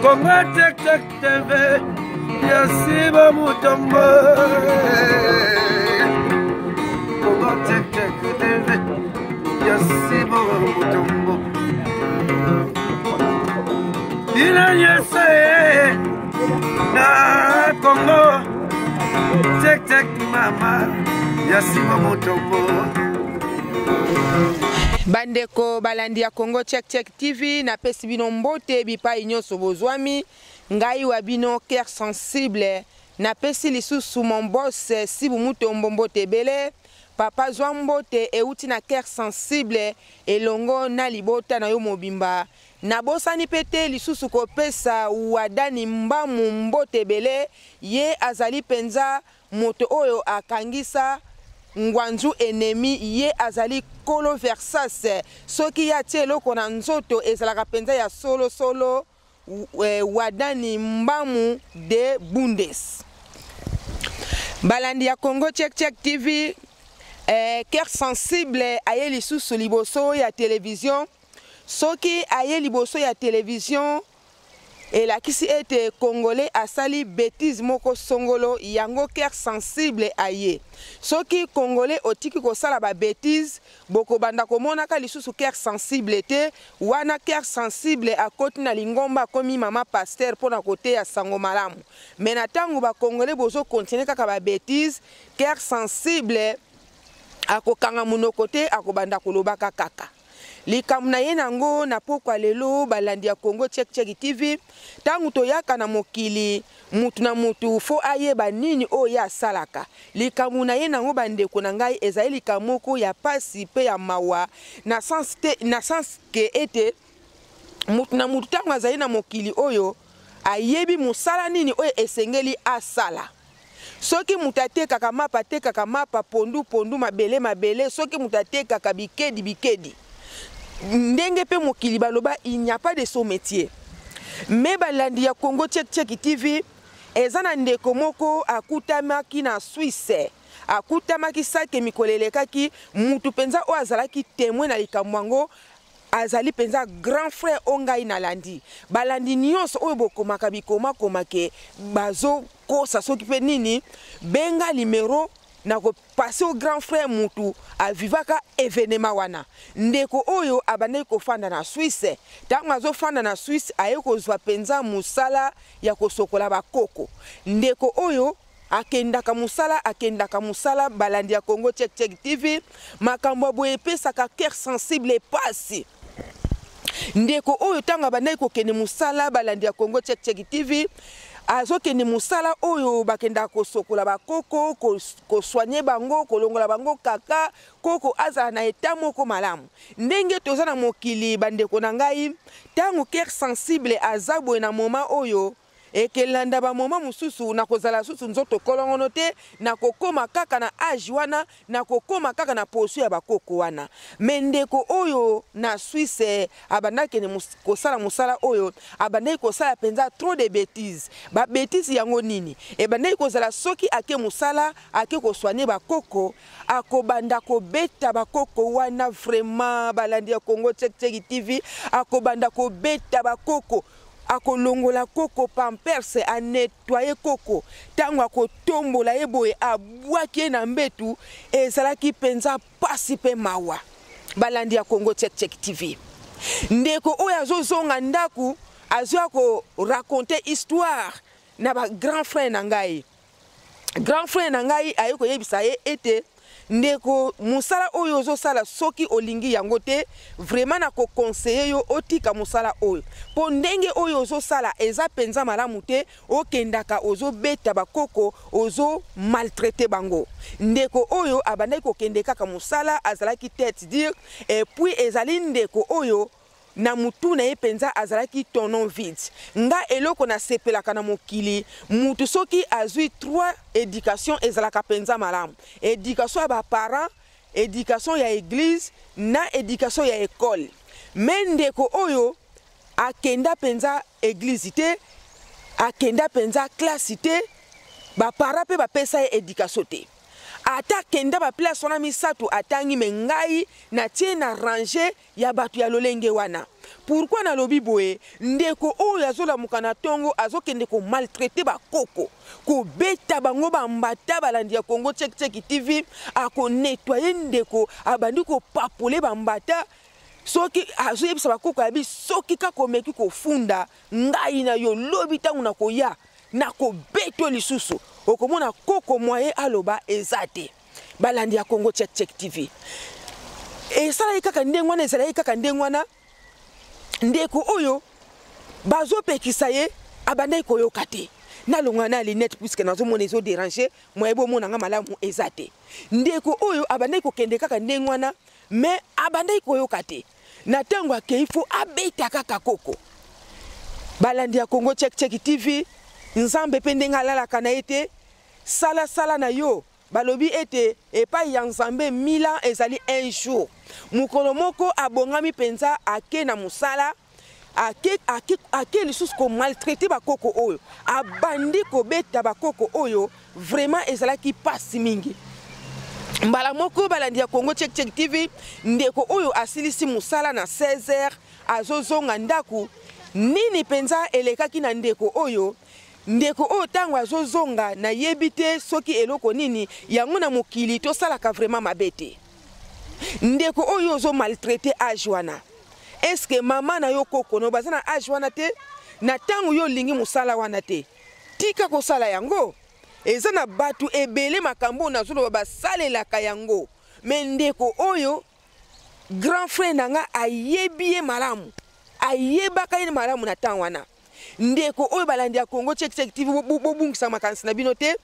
Congo Check Check TV ya Siba Mutombo. Congo Check Check TV ya Siba Mutombo. Bino nyonso na Congo Check Check mama ya Siba Mutombo. Bandeko balandi ya Congo Check Check TV, napesi bino mbote bipai nyonso bozwami. Ngai wa bino cœur sensible, napesi lisusu mon boss Sibu Mutombo mbote ebele. Papa zwa mbote euti na cœur sensible elongo na libota na yo mobimba. Nabosani pe te lisusu kopesa Wadani Mbamu mbote ebele, ye azali penza Moto oyo akangisa Ngwanzu ennemi ye azali kolo Versace soki ye atie eloko na nzoto ezalaka penza ya solo solo Wadani Mbamu de Bundes. Balandi ya Congo Check Check TV, eh, cœur sensible aye lisusu liboso ya television. Soki aye liboso ya television Elakisi ete congolais asali betise moko songolo yango coeur sensible aye. Soki congolais otiki kosala ba betise bokobanda komonaka lisusu coeur sensible te, wana coeur sensible akoti na lingomba akomi mama pasteur pona koteya sango malamu. Mais na tango ba congolais bozo continuer kaka ba betise, coeur sensible akokanga monoko te akobanda kolobaka kaka. Likambo na ye na yango na pokwa lelo, balandi ya Congo Check Check TV, tango toyaka na mokili, mutu na mutu fo ayeba nini oyo ye asalaka. Likambo na ye na yango bandeko na ngai ezali likambo moko ya pasi pe ya mawa na sens te, na sens ke ete mutu na mutu tango azali na mokili oyo ayebi mosala nini oyo esengeli asala. Soki moto atekaka mapa, atekaka mapa, pondu, pondu, mabele, mabele, soki moto atekaka bikedi, bikedi. Ndenge pe mokili baloba il n'y a pas de sot metier. Mais balandi ya Congo Check Check TV, eza na ndeko moko akutamaki na Suisse. Akutamaki sake mikolo elekaki, mutu penza oyo azalaki temoin na likambo yango, Azali penza grand frère oyo ngai nalandi. Balandi nionso oyo bokomaka bikoma koma ke bazo kosa soki pe nini, benga numero na ko passer au grand frère mutu a vivaka evenement wana. Ndeko oyo abandaki kofanda na Suisse, tango azo fanda na Suisse aye kozua penza musala ya kosokola ba koko. Ndeko oyo Akendaka musala akendaka musala balandi ya Congo Check Check TV makambo ya boye epesaka cœur sensible pasi. Ndeko oyo ntango abandaki kokende mosala balandi ya Congo Check Check TV azokende mosala oyo bakendaka kosokola bakoko kosoigne bango kolongola bango kaka koko azala na eta moko malamu ndenge toza na mokili bandeko na ngai ntango cœur sensible aza boye na moment oyo Ekelanda ba moment mosusu nakozala susu nzoto kolongono te, nakokoma kaka na age wana, nakokoma kaka na position ya ba koko wana. Mais ndeko oyo na Suisse abanda kende kosala mosala oyo, abandaki kosala penza trop de betises. Ba betises yango nini? Ebandaki kozala soki ake mosala, ake ko soigner ba koko, akobanda kobeta ba koko wana vraiment, balandi ya Congo Check Check TV, akobanda kobeta ba koko. Akolongola koko pampers a nettoyer koko tango akotombola ye boye abwaki ye na mbetu ezalaki penza pasi pe mawa balandi ya Congo Check Check TV ndeko oyo azozonga ndaku azoya ko raconter histoire na ba grand frère na ngai Grand frère na ngai aye koyebisa ye ete ndeko mosala oyo ozosala soki olingi yango te vraiment na ko conseiller yo otika mosala oyo po ndenge oyo ozosala eza penza malamu te okendaka ozobeta bakoko ozo maltraiter bango ndeko oyo abandaki kokende kaka mosala azalaki tete dure et puis ezali ndeko oyo Na mutu na ye penza azalaki tonneau vide. Nga eloko na sepelaka na mokili mutu soki azui trois education ezalaka penza malamu. Education ya ba parents, education ya eglise na education ya ecole. Mais ndeko oyo akenda penza eglise te, akenda penza classe te, ba parents pe ba pesa ye education te. Ata akenda ba place wana misatu atangi mais ngai na tie na range ya bato ya lolenge wana. Pourquoi nalobi boye? Ndeko oyo azolamuka na tongo azokende ko maltraiter bakoko, kobeta bango bambata. Balandi ya Congo Check Check TV, ako nettoyer ndeko, abandi kopapole bambata. Soki azoyebisa bakoko ya biso, soki kaka omeki kofunda ngai na yo, lobi ntango nakoya nakobeto lisusu, okomona koko mwaye aloba eza te. Balandi ya Congo Check Check TV, esalaki kaka ndenge wana, ezalaki kaka ndenge wana. Ndeko oyo bazopekisa ye, abandaki koyoka te. Nalonga na lunette puisque nazomona ezoderange, moye bomonanga malamu eza te. Ndeko oyo abandaki kokende kaka ndenge wana, mais abandaki koyoka te. Na ntango akei, fo abeta kaka koko. Balandi ya Congo Check Check TV, Nzambe mpe ndenge alalaka na ye te. Salasala na yo, balobi ete epai ya Nzambe 1000 ans ezali un jour. Mokolo moko abongami mpenza, ake na mosala, ake, ake, ake lisusu komaltraite bakoko oyo, abandi kobeta bakoko oyo. Vraiment ezalaki pasi mingi. Mbala moko, balandi ya Congo Check Check TV, ndeko oyo asilisi mosala na 16 heures, azozonga ndako. Nini mpenza elekaki na ndeko oyo? Ndeko oyo ntango azozonga, nayebi te soki eloko nini yango. Na mokili tosalaka vraiment mabe te. Ndeko oyo ozomaltraite age wana, eske mama na yo, koko no baza na age wana te? Na ntango yo olingi mosala wana te, tika kosala yango. Eza na bato ebele, makambo oyo nazoloba basalelaka yango. Me ndeko oyo, grand frère na nga ayebi ye malamu, ayebaka ye malamu na ntango wana. Ndeko oyo, balandi ya Congo Check Check TV, bobungisa makanisi na bino te.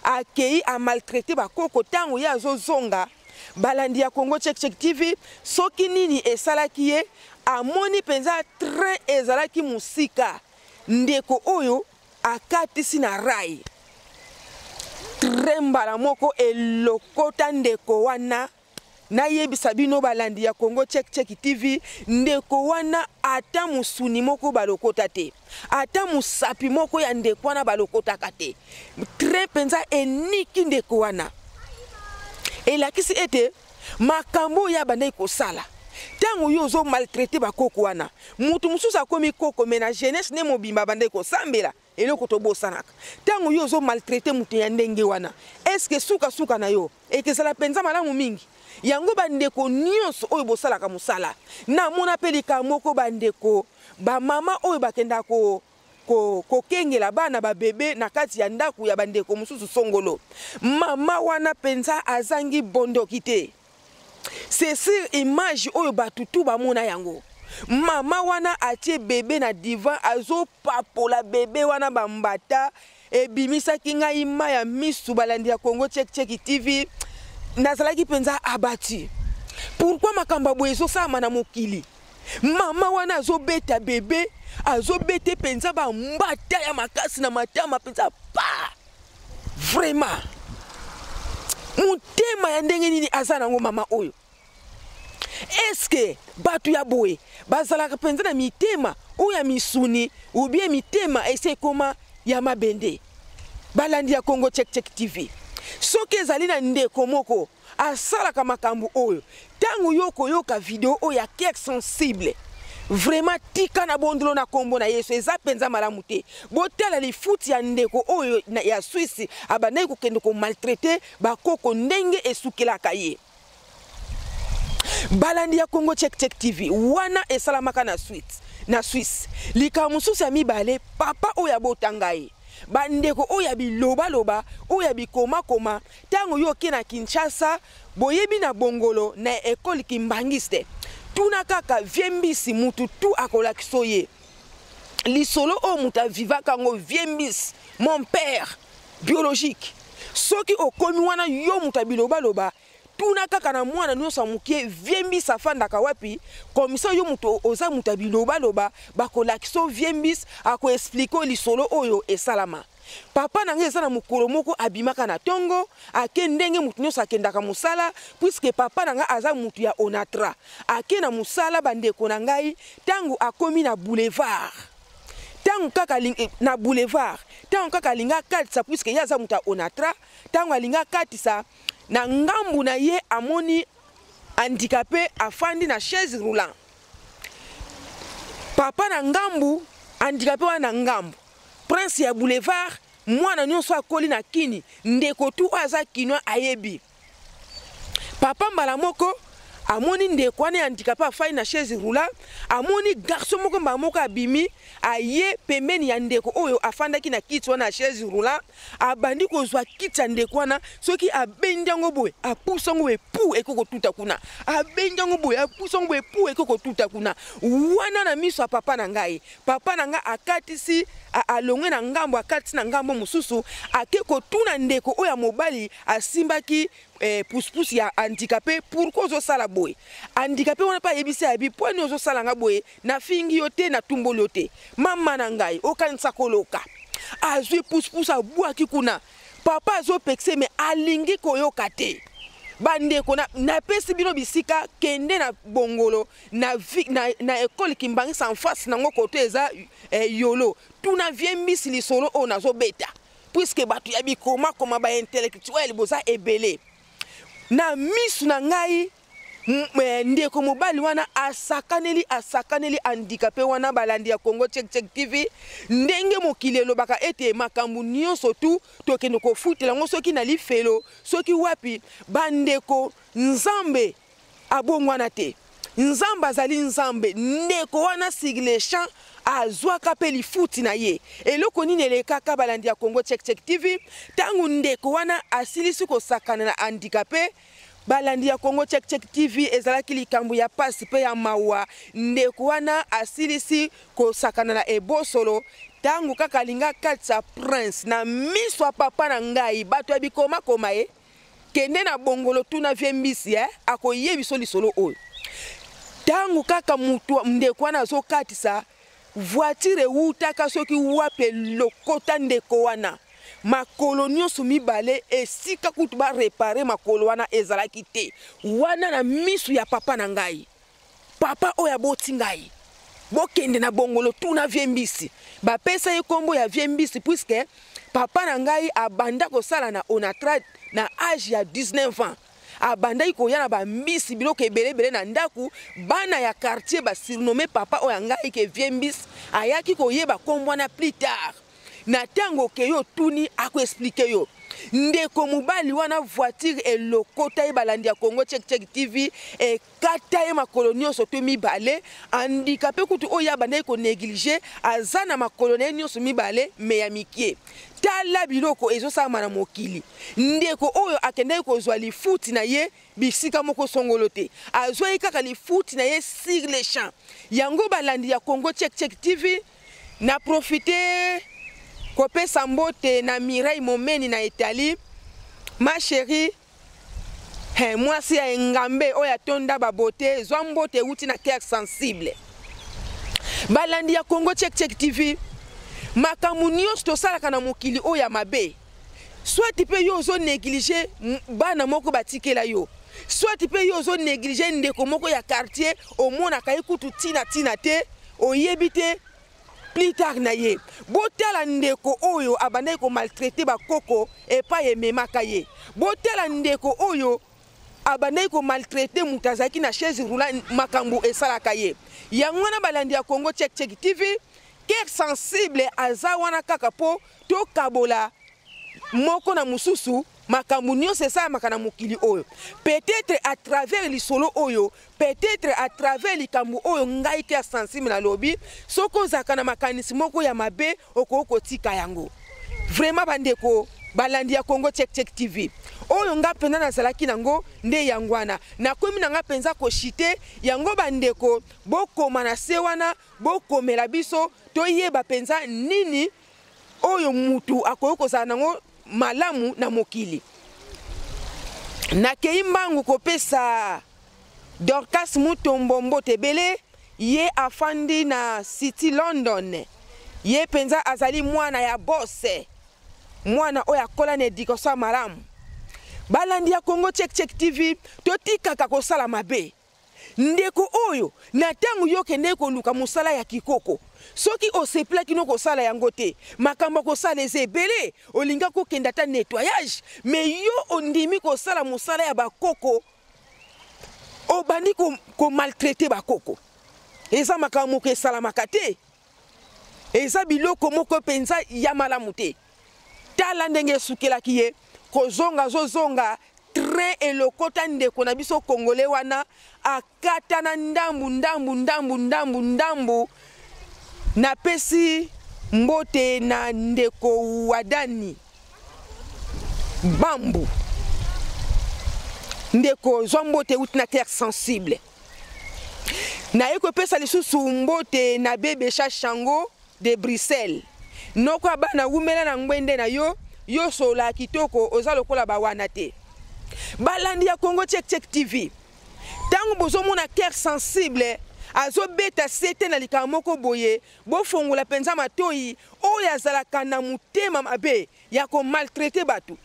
Akei amaltraite bakoko. Ntango ye azozonga, balandi ya Congo Check Check TV, soki nini esalaki ye, amoni mpenza train ezalaki mosika. Ndeko oyo akatisi na rail, train mbala moko elokota ndeko wana. Nayebisa bino, balandi ya Congo Check Check TV, ndeko wana ata mosuni moko balokota te, ata mosapi moko ya ndeko wana balokotaka te. Train mpenza eniki ndeko wana. Elakisi ete makambo oyo abandaki kosala, ntango yo ozomaltraite bakoko wana, moto mosusu akomi koko, me na jeunesse nde mobimba abandaki kosambela. Eloko tobosanaka, ntango yo ozomaltraite moto ya ndenge wana, eske sukasuka na yo ekezala mpenza malamu mingi? Yango bandeko nyonso oyo bosalaka mosala, namona mpe likambo moko, bandeko bamama oyo bakendaka kokengela bana babebe na kati ya ndako ya bandeko mosusu songolo, mama wana mpenza azangi bondoki te. C'est sur image oyo bato tu bamona yango, mama wana atie bebe na divan, azopapola bebe wana bambata. Ebimisaki ngai mai ya misu. Balandi ya Congo Check Check TV, nazalaki mpenza abati. Pourquoi makambo ya boye ezosalama na mokili? Mama wana azobeta bebe, azobete mpenza bambata ya makasi na matama mpenza pa. Vraiment, motema ya ndenge nini aza nango mama oyo? Eske bato ya boye bazalaka mpenza na mitema oyo ya misuni, ubie mitema esi ekoma ya mabende? Balandi ya Congo Check Check TV, soki ezali na ndeko moko asalaka makambo oyo, ntango yo koyoka video oyo ya Cœur Sensible, vraiment tika na bondolo na nkombo na Yesu. Eza mpenza malamu te. Botala lifuti ya ndeko oyo ya Swisse abandaki kokende komaltraite bakoko, ndenge esukelaka ye. Balandi ya Congo Check Check TV, wana esalamaka na Suisse, na Swisse. Likambo mosusu ya mibale, papa oyo abota ngai, bandeko oyo ya bilobaloba, oyo ya bikomakoma, ntango yo oke na Kinshasa, boyebi na Bongolo na ekole kimbangiste, tuna kaka vie mbisi, mutu tu akolakisa ye lisolo oyo moto avivaka yango. Vie mbisi, mon père biologique, soki okomi wana, yo moto ya bilobaloba, tuna kaka na mwana nyonso ya moke, vie mbisi afandaka wapi. Komisa yo moto oza moto ya bilobaloba, bakolakisa vie mbisi, akoexplike lisolo oyo esalama. Papa na ngai, eza na mokolo moko abimaka na ntongo, ake ndenge motu nyonso akendaka mosala, puisque papa na ngai aza motu ya Onatra. Ake na mosala, bandeko na ngai, ntango akomi na boulevard, ntango kaka na boulevard, ntango kaka alingi akatisa, puisque ye aza moto ya Onatra, ntango alingi akatisa na ngambu na ye, amoni handicapé afandi na chaise roulant. Papa na ngambu, handicapé wana na ngambu, prince ya boulevard, mwana nyonso akoli na kini, ndeko tu oyo aza kinois ayebi. Papa mbala moko amoni ndeko wana ya handicapé afai na chaise roulante, amoni garçon moko mbala moko abimi, aye pembeni ya ndeko oyo afandaki na kiti wana ya chaise roulante, abandi kozwa kiti ya ndeko wana, soki abendi yango boye, apusa yango boye, pu ekoki kotuta kuna, abendi yango boye, apusa yango boye, pu ekoki kotuta kuna. Wana na miso ya papa na ngai, papa na ngai akatisi, alongwe na ngambo, akatisi na ngambo mosusu, ake kotuna ndeko oyo ya mobali asimbaki pusupusu ya handicapé, pourquoi ozosala boye? Handicapé wana mpe ayebisi, ayebi po nini ozosala nga boye, nafingi yo te, natumboli yo te, mama na ngai okanisa koloka. Azwi pusupusu abwaki kuna. Papa azopekisa, me alingi koyoka te. Bandeko, napesi bino bisika, kende na Bongolo na ekole Kimbangisa, en face nango koto eza Yolo, tuna vie mbisi lisolo oyo nazobeta, puisque bato ya bikomakoma, baintellectuel boza ebele. Na misu na ngai, ndeko mobali wana asakaneli, asakaneli handicapé wana. Balandi ya Congo Check Check TV, ndenge mokili elobaka ete makambo nyonso tu tokende kofutela yango soki na lifelo, soki wapi. Bandeko, Nzambe abongwana te, Nzambe azali Nzambe. Ndeko wana sur le champ azwaka mpe lifuti na ye. Eloko nini elekaka, balandi ya Congo Check Check TV? Ntango ndeko wana asilisi kosakana na handicapé, balandi ya Congo Check Check TV, ezalaki likambo ya pasi mpe ya mawa. Ndeko wana asilisi kosakana na ebosolo, ntango kaka alinga katisa prince na miso ya papa na ngai, bato ya bikomakoma ye, kende na Bongolo, tuna vie mbisi, akoyebi biso lisolo oyo. Ntango kaka mutu ndeko wana azokatisa, voiture ewutaka soki wapi, elokota ndeko wana makolo nyonso mibale. Esika kutu baréparer makolo wana ezalaki te. Wana na miso ya papa na ngai, papa oyo aboti ngai. Bokende na Bongolo, tuna vie mbisi. Bapesa ye nkombo ya vie mbisi puisque papa na ngai abanda kosala na Onatra na age ya 19 ans. Abandaki koya na bambisi, biloko ebele ebele na ndako. Bana ya quartier basurnommer papa oyo ya ngai ke vie mbisi. Ayaki koyeba nkombo wana plus tard. Na ntango okei otuni, akoexpliquer yo. Ndeko mobali wana, voiture elokota ye, balandi ya Congo Check Check TV, ekata ye makolo nyonso to mibale. Handicapé kutu oyo abandaki konégliger, aza na makolo na ye nyonso mibale me ya mike. Tala biloko ezosalama na mokili. Ndeko oyo akendaki kozwa lifuti na ye bisika moko songolo te, azwaki kaka lifuti na ye sur le champ. Yango, balandi ya Congo Check Check TV, na profite kopesa mbote na Mireille Momeni na Italie, ma chérie, he, mwasi ya engambe oyo atonda babote. Zwa mbote euti na cœur sensible. Balandi ya Congo Check Check TV, makambo nyonso tosalaka na mokili oyo ya mabe, soit mpe yo ozonégliger bana moko batikela yo, soit mpe yo ozonégliger ndeko moko ya quartier, omonaka ye kutu ntina ntina te, oyebi te plus tard na ye. Botala ndeko oyo abandaki komaltraiter bakoko epai ememaka ye. Botala ndeko oyo abandaki komaltraiter moto azalaki na chaise roulante, makambo esalaka ye. Yango wana, balandi ya Congo Check Check TV, cœur sensible aza wana kaka mpo tokabola moko na mosusu makambo nyonso esalamaka na mokili oyo. Peut-être à travers lisolo oyo, peut-être à travers likambo oyo ngai te ya sensible nalobi, soki ozalaka na makanisi moko ya mabe, okoki kotika yango. Vraiment, bandeko balandi ya Congo Check Check TV, oyo nga mpenza nazalaki nango nde yango wana. Nakomi na nga mpenza koshite yango. Bandeko, bokoma na se wana, bokomela biso, toyeba mpenza nini oyo mutu akoki kozala nango malamu na mokili. Nakei mbangu kopesa Dorcas Mutombo mbote ebele. Ye afandi na City London. Ye mpenza azali mwana ya bose, mwana oyo akola na éducation ya malamu. Balandi ya Congo Check Check TV, totikaka kosala mabe. Ndeko oyo, na ntango yo okendeki koluka mosala ya kikoko, soki osepelaki no kosala yango te, makambo ya kosala eza ebele. Olinga kokende ata nettoyage, me yo ondimi kosala mosala ya bakoko, obandi komaltraiter bakoko. Eza makambo moko esalamaka te, eza biloko moko mpenza ya malamu te. Tala ndenge esukelaki ye kozonga, azozonga train elokota ndeko na biso congolais wana akatana ndambu ndambu ndambu ndambu ndambu. Napesi mbote na ndeko Wadani Bambu, ndeko zwa mbote euti na terre sensible. Naye kopesa lisusu mbote na bebe Chachango de Bruxelles, noko ya bana, wumela na ngwende na yo, yo solola kitoko, oza lokola bawana te. Balandi ya Congo Check Check TV, ntango bozomona cœur sensible azobeta sete na likambo moko boye, bofongola mpenza matoi. Oyo azalaka na motema mabe ya komaltraite bato,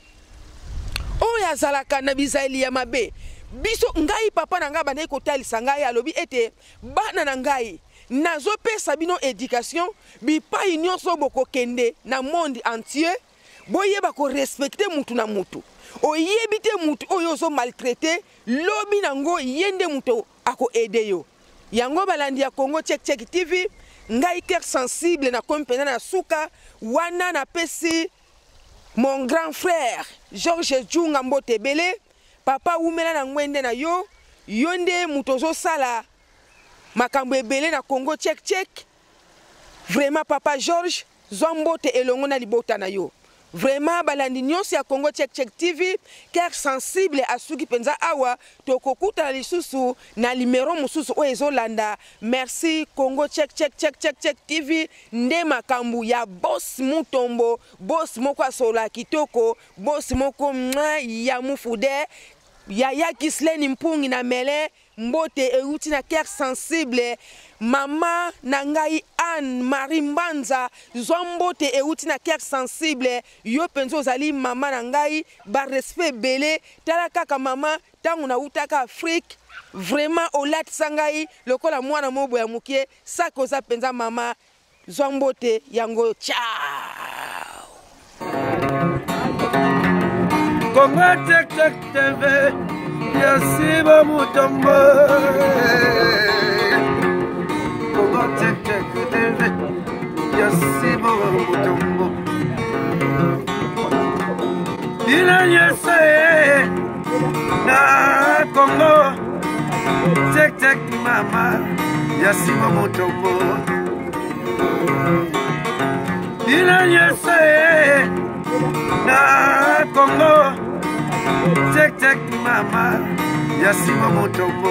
oyo azalaka na bizaleli ya mabe. Biso, ngai papa na ngai abandaki kotalisa ngai, alobi ete bana na ngai, nazopesa bino éducation, bipai nyonso bokokende na monde entier, boyeba korespecte mutu na mutu. Oyebi te mutu oyo ozomaltraite, lobi nango ye nde mutu akoaide yo. Yango balandi ya Congo Check Check TV, ngai cœur sensible nakomi mpenza na suka wana. Napesi mon grand frère Georges Djunga mbote ebele. Papa, wumela na ngwende na yo, yo nde moto ozosala makambo ebele na Congo Check Check. Vraiment papa Georges, zwa mbote elongo na libota na yo. Vraiment balandi nyonso ya Congo Check Check TV, cœur sensible asuki mpenza awa. Tokokutana lisusu na numero mosusu oyo ezolanda. Merci Congo Check Check Check Check Check TV nde makambo ya boss Mutombo, boss moko asola kitoko, boss moko mwa ya mufude, yaya Gisleni Mpungi na mele. Mbote euti na cœur sensible. Mama na ngai Anne Marie Mbanza, zwa mbote euti na cœur sensible. Yo mpenza ozali mama na ngai, ba respect ebele. Tala kaka mama, ntango nautaka Afrique, vraiment olatisa ngai lokola mwana mobo ya mokie. Saka oza mpenza mama, zwa mbote yango. Ciao. Congo Check Check TV ya Siba Mutombo. Congo Check Check TV ya Siba Mutombo. Bino nyonso ye na Congo Check Check, mama ya Siba Mutombo. Bino nyonso ye na Congo Check Check, mama ya Siba Mutombo.